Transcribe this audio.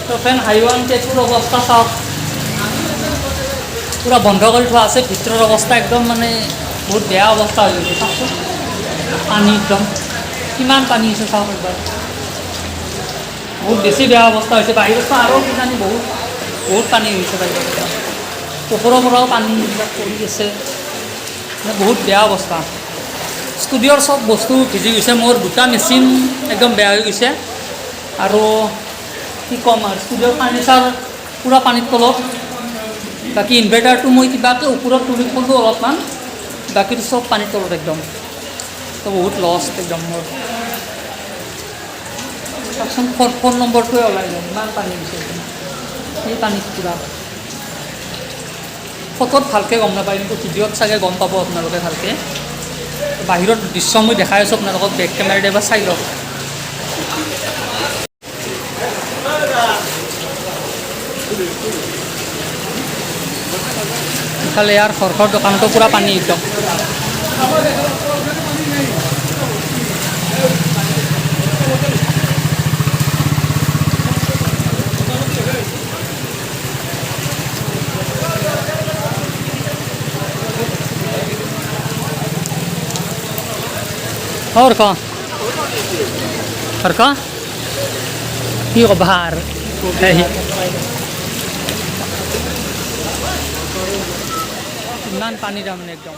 তো ফ্ৰেণ্ড, হাইৱান টেটুৰ অৱস্থা চাওক, পূৰা বন্ধ কৰি থোৱা আছে। ভিতৰৰ অৱস্থা একদম মানে বহুত বেয়া অৱস্থা হৈ গৈছে। চাওকচোন, পানী একদম কিমান পানী হৈছে চাওক একবাৰ। বহুত বেছি বেয়া অৱস্থা হৈছে। বাহিৰততো আৰু কিজানি বহুত বহুত পানী হৈছে বাহিৰত, ওপৰৰ পৰাও পানীবিলাক পৰি আছে, মানে বহুত বেয়া অৱস্থা। ষ্টুডিঅ'ৰ চব বস্তু ভিজি গৈছে। মোৰ দুটা মেচিন একদম বেয়া হৈ গৈছে। আৰু কি ক'ম আৰু, ষ্টুডিঅ'ৰ ফাৰ্নিচাৰ পূৰা পানীৰ তলত। বাকী ইনভাৰ্টাৰটো মই কিবাকৈ ওপৰত তুলি থ'লোঁ অলপমান, বাকীটো চব পানীৰ তলত একদম। তো বহুত লষ্ট একদম মোৰ। চাওকচোন, ফোন নম্বৰটোৱে ওলাই যায়, ইমান পানী হৈছে একদম। সেই পানীত পূৰা ফটোত ভালকৈ গম নাপায়, কিন্তু ভিডিঅ'ত চাগে গম পাব আপোনালোকে ভালকৈ। বাহিৰত দৃশ্য মই দেখাই আছোঁ আপোনালোকক, বেক কেমেৰাত এবাৰ চাই লওক। ইফালে ইয়াৰ হৰ্ষৰ দোকানতো পূৰা পানী একদম। হৰ্ষ, হৰ্ষ, কি ক'বা আৰু, ইমান পানী তাৰমানে একদম।